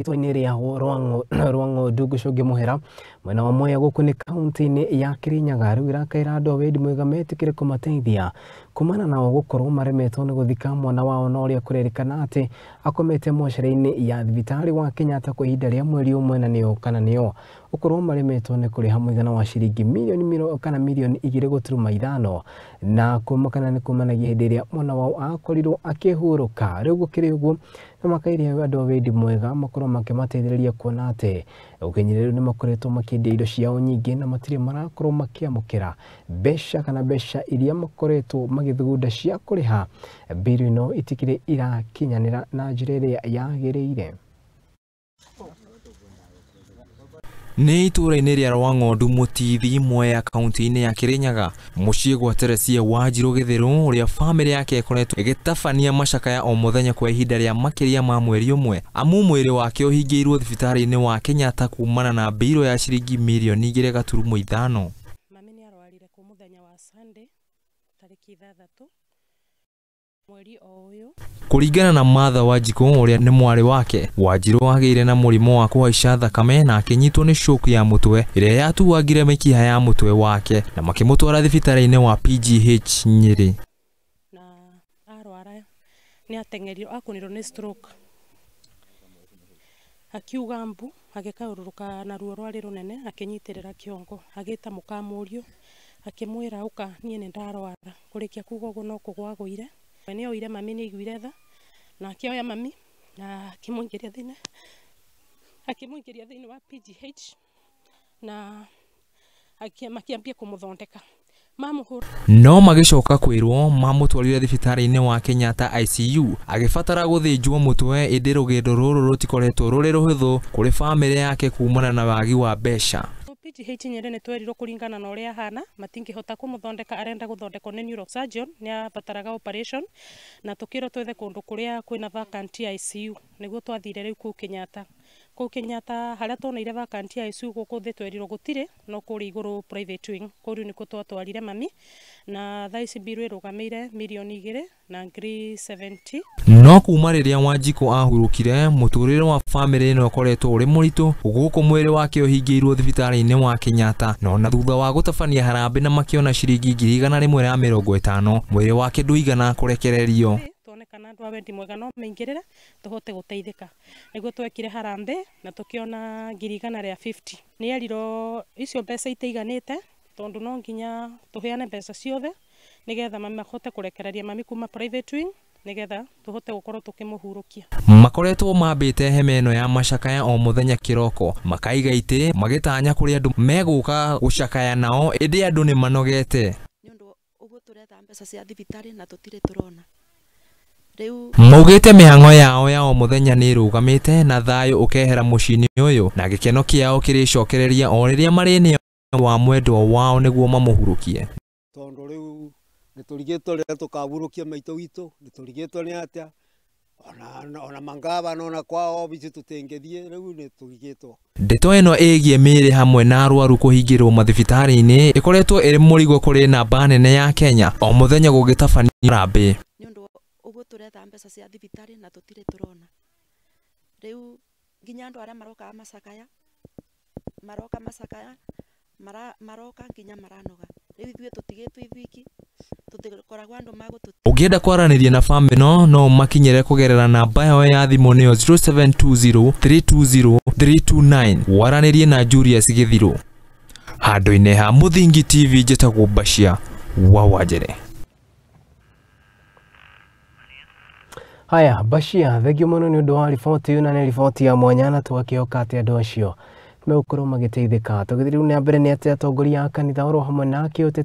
Itũra-inĩ rĩa Rwang'ondu ngũcũnge mũhera mwena wa Mwea gũkũ nĩ kaunti-inĩ ya Kirinyaga. Rĩu ĩrakaĩra andũ a wendi mwega metĩkĩre kũmateithia kumana nao gũkorwo maremetwo nĩ gũthika mwana wao na ũrĩa kũrerĩkana atĩ akomete mocarĩ-inĩ ya thibitarĩ wa Kenyatta kwa ihinda rĩa mweri ũmwe na nĩo kana nĩo gũkorwo maremetwo nĩ kũrĩha mũigana wa ciringi milioni kana milioni 2.5 na kuma kana nĩ kumanagia hĩndĩ ĩrĩa mwana wao akorirwo akĩhurũka. Rĩu gũkĩrĩ ũguo nĩ makaire andũ a wendi mwega makorwo makĩmateithĩrĩria kuona atĩ ũkinyĩrĩru nĩ makoretwo makĩendia indo ciao nyingĩ na matirĩ marakorwo makĩamũkĩra mbeca kana mbeca iria makoretwo magĩthugunda cia kũrĩha mbiru ĩno itikĩrĩ irakinyanĩra na njĩra ĩrĩa yagĩrĩire. Nĩ itũra-inĩ rĩa Rwang'ondu Mũtithi Mwea kaunti-inĩ ya Kirinyaga mũciĩ gwa Teresia Wanjirũ Gĩthĩrũ ũrĩa bamĩrĩ yake ĩkoretwo ĩgĩtabania macakaya o mũthenya kwa ihinda rĩa makĩria ma mweri ũmwe amu mwĩrĩ wake ũhingĩirwo thibitarĩ-inĩ wa Kenyatta kumana na mbirũ ya ciringi mirioni 2.5. Mami nĩ arwarire kũ mũthenya wa Sunday tarĩki 6 mweri o ũyũ. Kũringana na Martha Wanjikũ ũrĩa nĩ mwarĩ wake, Wanjirũ agĩire na mũrimũ wa kũhaica thakame na akĩnyitwo nĩ stroke ya mũtwe ĩrĩa yatuangire mĩkiha ya mũtwe wake na makĩmũtwara thibitarĩ-inĩ wa PGH Nyĩrĩ. Na arwara nĩ ateng'erirwo akũnirwo nĩ stroke akiuga mbu agĩkaũrũrũka na ruo rwarĩ rũnene akĩnyitĩrĩra kĩongo agĩta mũkamũriũ akĩmwĩra ũka niĩ nĩ ndarwara. Kũrĩkia kuga ũguo no kũgwa agũire. Nĩ oire mami nĩ aiguire tha na akĩoya mami na akĩmũingĩria thĩinĩ wa PGH na makĩambia kũmũthondeka. No magĩcoka kwĩrwo mamũtwarire thibitarĩ-inĩ wa Kenyatta ICU agĩbatara gũthĩnjwo mũtwe ĩndĩ rũgendo rũrũ rũtikoretwo rũrĩ rũhũthũ kũrĩ bamĩrĩ yake kumana na wagi wa mbeca. PGH Nyĩrĩ nĩ twerirwo kũringana na ũrĩa ahana matingĩhota kũmũthondeka arenda gũthondekwo nĩ neurosurgeon nĩ abataraga operation na tũkĩrwo twethe kũndũ kũrĩa kwĩna vacant ICU nĩguo twathire rĩu kũu Kenyatta. Kũu Kenyatta harĩa tuoneire vacant ICU gũkũ thĩ twerirwo gũtirĩ no kũrĩa igũrũ private wing kũu rĩu nĩkuo twatwarire mami na thaa ici mbirũ ĩrũgamĩire mirioni 2 na ngiri 70. No kuma rĩrĩa Wanjikũ ahurũkire mũtũrĩre wa bamĩrĩ ĩno ũkoretwo ũrĩ mũritũ gũkũ mwĩrĩ wake ũhingĩirwo thibitarĩ-inĩ wa Kenyatta no na thutha wa gũtabania harambĩ na makĩona ciringi 150,000 mwĩrĩ wake ndũigana kũrekererio. Tuonekana andũ a wendi mwega no maingĩrĩre tũhote gũteithĩka nĩguo twekire harambĩ na tũkĩona 150,000. Nĩ erirwo icio mbeca itiiganĩte tondũ no nginya tũheane mbeca ciothe nĩgetha mami mahote kũrekereria mami kuma private wing nĩgetha tũhote gũkorwo tũkĩmũhurũkia. Makoretwo mambĩte hema ĩno ya macakaya o mũthenya kĩroko makaiga itĩ magĩtanya kũrĩ andũ megũka gũcakaya nao ĩndĩ andũ nĩ manogete. Nĩ ũndũ ũguo tũretha mbeca cia thibitarĩ na tũtirĩ tũrona. Maugĩte mĩhang'o yao ya o mũthenya nĩ ĩrũgamĩte na thayũ ũkehera mũciĩ-inĩ ũyũ na gĩkeno kĩao kĩrĩcokereria o rĩrĩa marĩ wa mwendwa wao nĩguo mamũhurũkie. Tondũ rĩu nĩ tũrigĩtwo rĩrĩa tũkahurũkia maitũ witũ nĩ tũrigĩtwo nĩ atĩa ona mangavana ona kwa obici tũtingĩthiĩ rĩu nĩ tũrigĩtwo. Ndeto ĩno ĩgiĩ mĩĩrĩ hamwe na arwaru kũhingĩrwo mathibitarĩ-inĩ ĩkoretwo ĩrĩ mũrigo kũrĩ namba nene ya Kenya o mũthenya gũgĩtabanio harambĩ. Nĩ ũndũ ũguo tũretha mbeca cia thibitarĩ na tũtirĩ tũrona. Rĩu nginya andũ arĩa marokaga macakaya maroka macakaya maroka nginya maranoga. Rĩu ithuĩ tũtigĩtwo ithuiki tũtikoragwo andũ magũtũ. Ũngĩenda kwaranĩria na bamĩrĩ ĩno no ũmakinyĩre kũgerera namba yao ya thimũ nĩyo 0720 320 329 waranĩrie na Julius Gĩthirũ. Handũ-inĩ ha Mũthingi TV njĩtagwo Bashia wa Wanjere. Haya Bashia, thengio mũno nĩ ũndũ wa riboti ĩyo na nĩ riboti ya mwanya na tũgakĩhoka atĩ andũ acio megũkorwo magĩteithĩka. Tũgĩthiĩ rĩu na mbere nĩ atĩ atongoria a kanitha oro hamwe na kĩũteti